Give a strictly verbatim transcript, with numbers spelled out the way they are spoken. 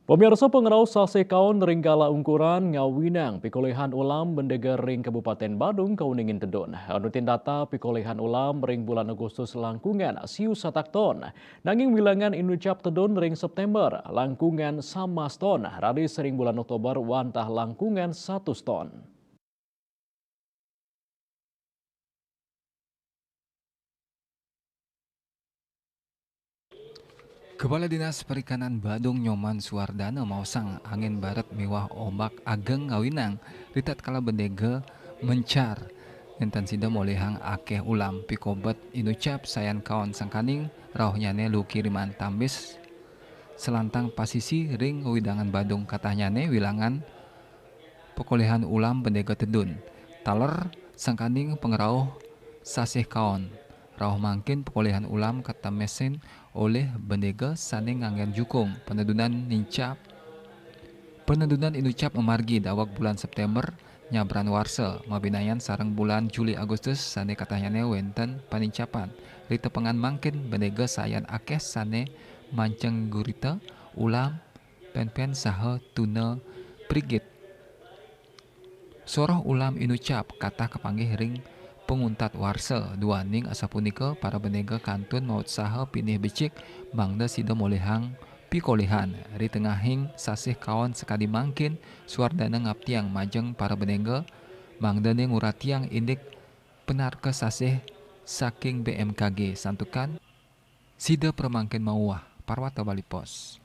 Pemirsa, pengerau sasih kaon ring gala ungkuran ngawinang pikolihan ulam bendega ring Kabupaten Badung kauningin tedun. Nutin data pikolihan ulam ring bulan Agustus langkungan siu satak ton. Nanging wilangan inucap tedun ring September langkungan samas ton, raris ring bulan Oktober wantah langkungan satus ton. Kepala Dinas Perikanan Badung Nyoman Suwardana maosang angin baret miwah ombak ageng ngawinang ritatkala bendega mencar. Nénten sida molihang akéh ulam pikobet inucap sayan kaon sangkaning rauhnyané Lucky Riman Tambis selantang pasisi ring wewidangan Badung, katahnyané wilangan pekolihan ulam bendega tedun. Taler sangkaning pangrauh sasih kaon. Rauh mangkin pekolihan ulam katemesin olih bendega sané nganggén jukung. Panedunan nincap, panedunan inucap mamargi daweg bulan September nyabran warsa, mabinayan sareng bulan Juli Agustus sané katahnyané wénten panincapan. Ritepengan mangkin bendega sayan akéh sané manceng gurita, ulam, pénpén saha tuna prigit. Soroh ulam inucap katah kapanggih ring panguntat warsa. Duaning asapunika, para bendega kantun mautsaha pinih becik mangda sida molihang pikolihan. Ri tengahing sasih kaon sakadi mangkin, Suwardana ngaptiang majeng para bendega mangdané nguratiang indik panarka sasih saking B M K G santukan sida pramangkin mauwah. Parwata Bali Post.